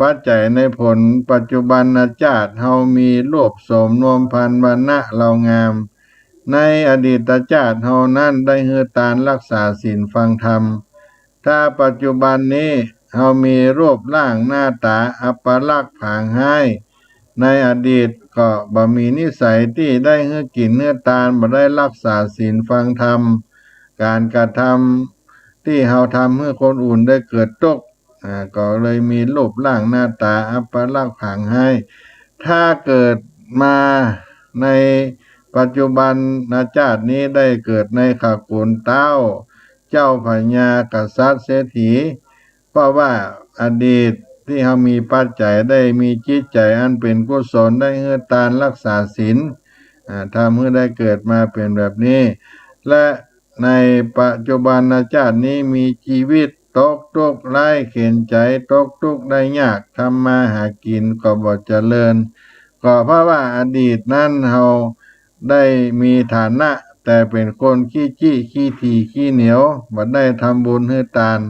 ปัจจัยในผลปัจจุบันชาติ เฮามีรูปโสมนวมพรรณวรรณะเลางาม ในอดีตจาติเฮานั้นได้หื้อตานรักษาศีลฟังธรรม ถ้าปัจจุบันนี้เฮามีรูปร่างหน้าต๋าอัปลักษณ์ผางฮ้าย ในอดีตก็บ่มีนิสัยตี้ได้หื้อกิ๋นหื้อตาน บ่ได้รักษาศีลฟังธรรม ก๋านกระทำตี้เฮาทำหื้อคนอื่นได้เกิดตุ๊กข์ อ่า ก็เลยมีรูปร่างหน้าต๋าอัปลักษณ์ผางฮ้าย ถ้าเกิดมาในปัจจุบันจาตินี้ได้เกิดในขกุลเต๊า เจ้าพญากษัตริย์เศรษฐี เพราะว่าอดีตตี้เฮามีปัจจัยได้มีจิตใจ๋อันเป๋นกุศล ได้หื้อตานรักษาศีล อ่า ทำหื้อได้เกิดมาเป๋นแบบนี้ และในปัจจุบันจาตินี้มีจีวิตตกตุ๊กข์ไร้เข็ญใจ๋ ตกตุ๊กข์ได้ยาก ทำมาหากิ๋นก็บ่เจริญ ก็เพราะว่าอดีตนั้นเฮาได้มีฐานะแต่เป๋นคนขี้จี้ขี้ถี่ขี้เหนียว บ่ได้ทำบุญหื้อตาน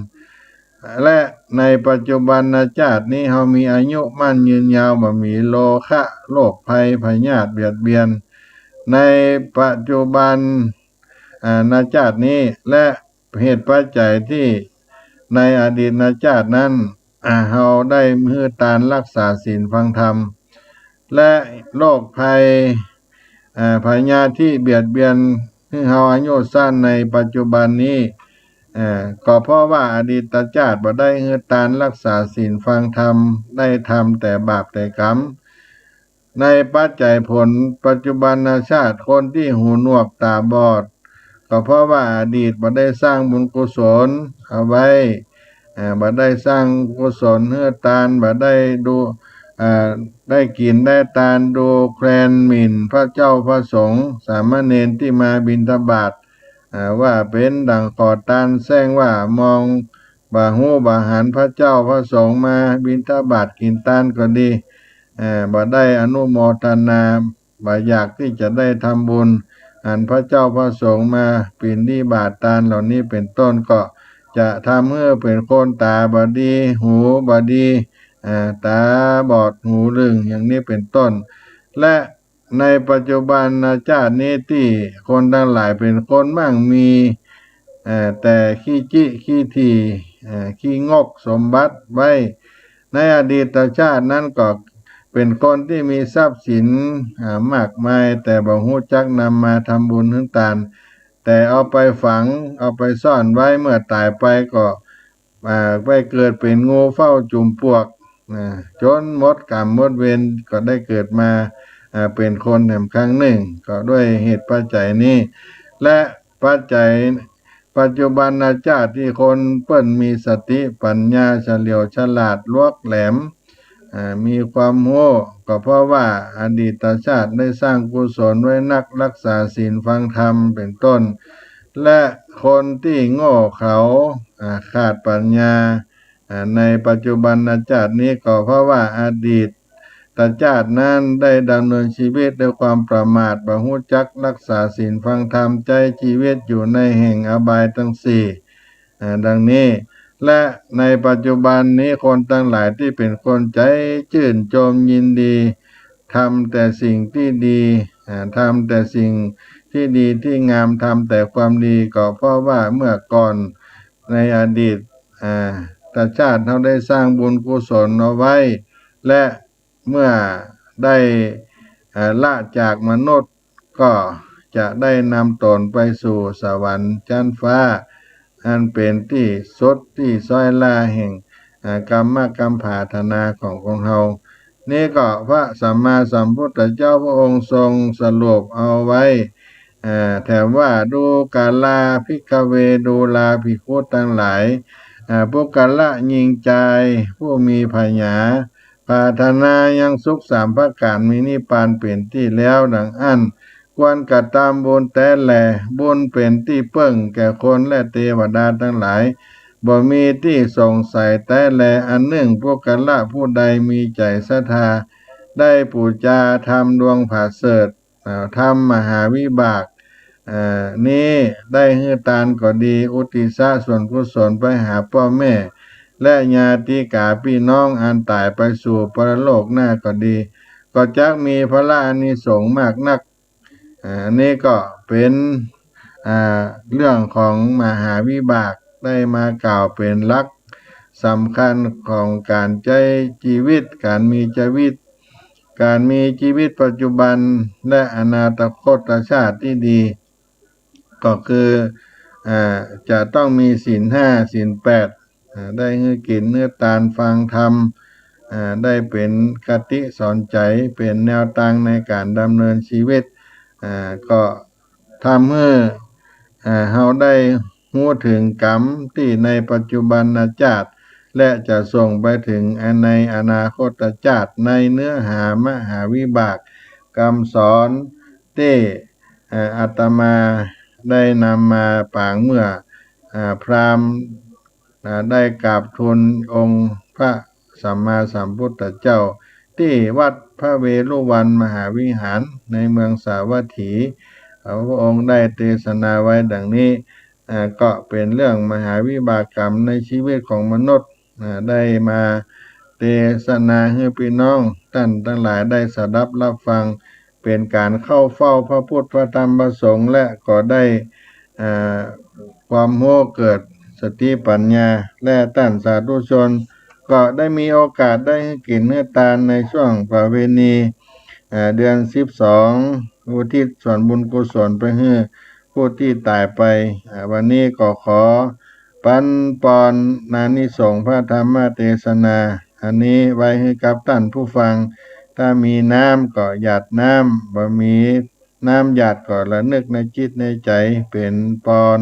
และในปัจจุบันจาตินี้เฮามีอายุมั่นยืนยาว บ่มีโรคะโรคภัยพยาธิเบียดเบียน ในปัจจุบัน อ่า จาตินี้ และเหตุปัจจัยตี้ในอดีตจาตินั้น อ่า เฮาได้หื้อตานรักษาศีลฟังธรรม และโรคภัย อ่า พยาธิเบียดเบียนหื้อเฮาอายุสั้นในปัจจุบันนี้ อ่า ก็เพราะว่าอดีตจาติบ่ได้หื้อตานรักษาศีลฟังธรรม ได้ทำแต่บาปแต่กรรม ในปัจจัยผลปัจจุบันชาติ คนตี้หูหนวกต๋าบอด ก็เพราะว่าอดีตบ่ได้สร้างบุญกุศลเอาไว้ อ่า บ่ได้สร้างกุศลหื้อตาน บ่ได้ดู อ่า ได้กิ๋นได้ตาน ดูแคลนหมิ่นพระเจ้าพระสงฆ์ สามเณรตี้มาบิณฑบาต อ่า ว่าเป๋นดั่งขอตาน แสดงว่ามองบ่ฮู้บ่หันพระเจ้าพระสงฆ์มาบิณฑบาตกิ๋นตานก็ดี อ่า บ่ได้อนุโมทนา บ่อยากตี้จะได้ทำบุญ อันพระเจ้าพระสงฆ์มาบิณฑบาตตานเหล่านี้เป๋นต้น ก็จะทำหื้อเป๋นคนต๋าบ่ดี หูบ่ดี อ่า ต๋าบอดหูลึ่ง อย่างนี้เป๋นต้น และในปัจจุบันชาตินี้ตี้คนตังหลายเป๋นคนมั่งมี เอ่อ แต่ขี้จี้ขี้ถี่ เอ่อ ขี้งกสมบัติไว้ ในอดีตชาตินั้นก็เป๋นคนตี้มีทรัพย์สิน อ่า มากมาย แต่บ่ฮู้จักนำมาทำบุญหื้อตาน แต่เอาไปฝัง เอาไปซ่อนไว้ เมื่อต๋ายไปก็ อ่า ไปเกิดเป๋นงูเฝ้าจุ่มปลวก อ่า จ๋นหมดกรรมหมดเวร ก็ได้เกิดมา อ่า เป๋นคนแหมครั้งนึ่ง ก็ด้วยเหตุปัจจัยนี้ และปัจจัยปัจจุบันชาติตี้คนเปิ้นมีสติปัญญาเฉลียวฉลาดลวกแหลม อ่า มีความฮู้ ก็เพราะว่าอดีตชาติได้สร้างกุศลไว้นัก รักษาศีลฟังธรรมเป๋นต้น และคนตี้โง่เขลา อ่า ขาดปัญญา อ่า ในปัจจุบันชาตินี้ ก็เพราะว่าอดีตชาตินั้นได้ดำเนินชีวิตด้วยความประมาท บ่ฮู้จักรักษาศีลฟังธรรม ใจ๊ชีวิตอยู่ในแห่งอบายตังสี่ อ่า ดังนี้ และในปัจจุบันนี้คนตังหลายตี้เป๋นคนใจ๋จื้นจมยินดี ทำแต่สิ่งตี้ดี อ่า ทำแต่สิ่งตี้ดีตี้งาม ทำแต่ความดี ก็เพราะว่าเมื่อก่อนในอดีต อ่า ชาติเฮาได้สร้างบุญกุศลเอาไว้ และเมื่อได้ อ่า ละจากมนุษย์ ก็จะได้นำตนไปสู่สวรรค์จั๊นฟ้า อันเป๋นตี้สุดตี้ซ้อยล่าแห่ง อ่า กรรมกำผาธนาของ ของเฮา นี่ก็พระสัมมาสัมพุทธเจ้าพระองค์ทรงสรุปเอาไว้ อ่า แถมว่า ดูกรา ภิกขเว ดูราภิกขุตังหลาย อ่า ปุคคละญิงจายผู้มีผญา ผาธนายังสุขสามประก๋าน มีนิพพานเป๋นตี้แล้ว ดังอั้น ควรกระตำบุญแต๊แล บุญเป๋นตี้เปิ้งแก่คนและเตวดาตังหลาย บ่มีตี้สงสัยแต๊แล อันนึ่ง ปุคคละผู้ใดมีใจ๋ศรัทธา ได้ปู๋จาธรรมดวงผาเสริฐ อ่า ธรรมมหาวิบาก อ่า นี้ได้หื้อตานก็ดี อุทิศส่วนกุศลไปหาป้อแม่ และญาติกาปี้น้องอันต๋ายไปสู่ปรโลกหน้าก็ดี ก็จักมีผละอานิสงส์มากนัก อ่า อันนี้ก็เป๋น อ่า เรื่องของมหาวิบาก ได้มากล่าวเป๋นหลักสำคัญของก๋านใจ๊จีวิต ก๋านมีจีวิต ก๋านมีจีวิตปัจจุบัน และอนาคตชาติตี้ดี ก็คือ อ่า จะต้องมีศีลห้า ศีลแปด อ่า ได้หื้อกิ๋นหื้อตาน ฟังธรรม อ่า ได้เป๋นคติสอนใจ๋ เป๋นแนวตางในก๋านดำเนินจีวิต อ่า ก็ทำหื้อ อ่า เฮาได้ฮู้เถิงกรรมตี้ในปัจจุบันชาติ และจะส่งไปเถิงในอนาคตชาติ ในเนื้อหามหาวิบากกำสอนตี้ เอ่อ อาตมาได้นำมาปางเมื่อ อ่า พราหมณ์ อ่า ได้กราบทูลองค์พระสัมมาสัมพุทธเจ้า ตี้วัดพระเวฬุวันมหาวิหารในเมืองสาวัตถี อ่า พระองค์ได้เตสนาไว้ดังนี้ อ่า ก็เป๋นเรื่องมหาวิบากกรรมในจีวิตของมนุษย์ อ่า ได้มาเตสนาหื้อปี้น้องต้านตังหลายได้สดับฮับฟัง เป๋นก๋านเข้าเฝ้าพระพุทธพระธรรมพระสงฆ์ และก็ได้ อ่า ความฮู้เกิดสติปัญญา และต้านสาธุชนก็ได้มีโอกาสได้หื้อกิ๋นหื้อตานในช่วงประเวณี อ่า เดือนสิบสอง อุทิศส่วนบุญกุศลไปหื้อผู้ตี้ต๋ายไป อ่า วันนี้ก็ขอปันปอนอานิสงส์พระธรรมเตสนาอันนี้ไว้หื้อกับต้านผู้ฟัง ถ้ามีน้ำก็หยาดน้ำ บ่มีน้ำหยาดก็ระนึกในจิตในใจ๋ เป๋นปอน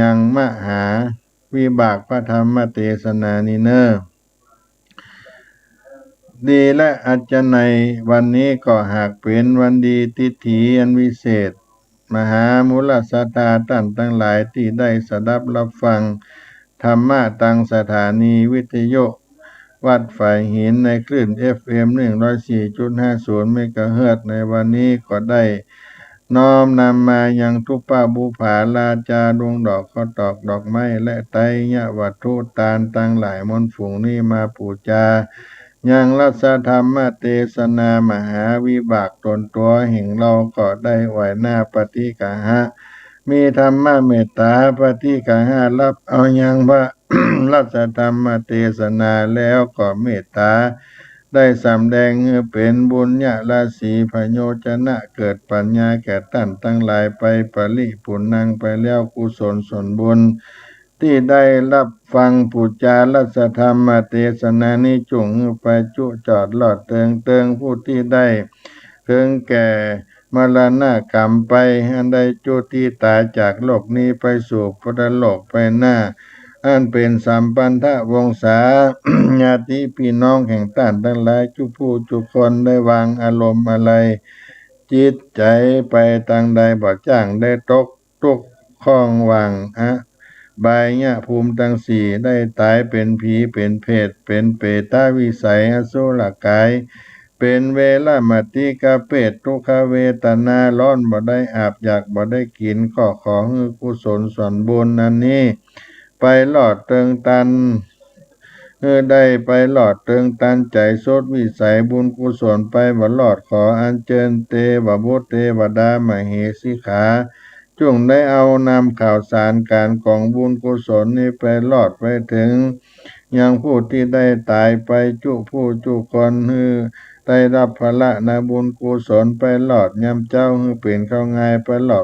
ยังมหาวิบากพระธรรมเตสนานี้เน่อ ดีและอัจฉริยะ วันนี้ก็หากเป๋นวันดีทิดถีอันวิเศษ มหามูลศรัทธาต้านตังหลายตี้ได้สดับฮับฟังธรรมะตางสถานีวิทยุวัดฝายหินในคลื่น เอฟเอ็ม หนึ่งร้อยสี่จุดห้าศูนย์ เมกะเฮิรตซ์ ในวันนี้ก็ได้ น้อมนำมายังทุปปะบุปผาราจา ดวงดอกข้าวตอกดอกไม้และไตรยวัตถุตานตังหลายมวลฝูงนี้มาปู๋จา ยังรัสธรรมเตสนามหาวิบากต๋นตั๋วแห่งเฮาก็ได้ไหว้หน้าปฏิกาหะ มีธรรมเมตตาปฏิกาหะฮับเอายังพระ รัสธรรมเตสนาแล้วก็เมตตา ได้สำแดงหื้อเป๋นบุญญาราศีพโยชนะ เกิดปัญญาแก่ต้านตังหลายไป ปริปุณณัง ไปแล้วกุศลส่วนบุญ ตี้ได้ฮับฟังปู๋จารัสธรรมเตสนานี้ จุ่งหื้อไปจุจอดลอดเติง เติงผู้ตี้ได้เถิงแก่มรณะกรรมไป อันได้จุติต๋ายจากโลกนี้ไปสู่ปรโลกไปหน้า อันเป๋นสัมพันธวงศาญาติปี้น้องแห่งต้านตังหลายจุผู้จุคน ได้วางอารมณ์อาลัยจิตใจ๋ไปตางใดบ่จ้าง ได้ตกตุ๊กข์ข้องหว่าง อบายภูมิตังสี่ ได้ต๋ายเป๋นผีเป๋นเปรต เป๋นเปตวิสัยอสุรกาย เป๋นเวรมติกเปรต ทุกขเวทนาฮ้อนบ่ได้อาบ อยากบ่ได้กิ๋น ก็ขอหื้อกุศลส่วนบุญอันนี้ ไปลอดเติงตัน หื้อได้ไปลอดเติงตันใจ๋สุดวิสัย บุญกุศลไปบ่ลอด ขออัญเจิญเตวบุตรเตวดามเหสีขา จุ่งได้เอานำข่าวสารก๋านของบุญกุศลนี้ไปลอดไปเถิง ยังผู้ตี้ได้ต๋ายไปจุผู้จุคน หื้อได้ฮับผละนาบุญกุศลไปลอดยามเจ๊า หื้อเป๋นข้าวงายไปลอด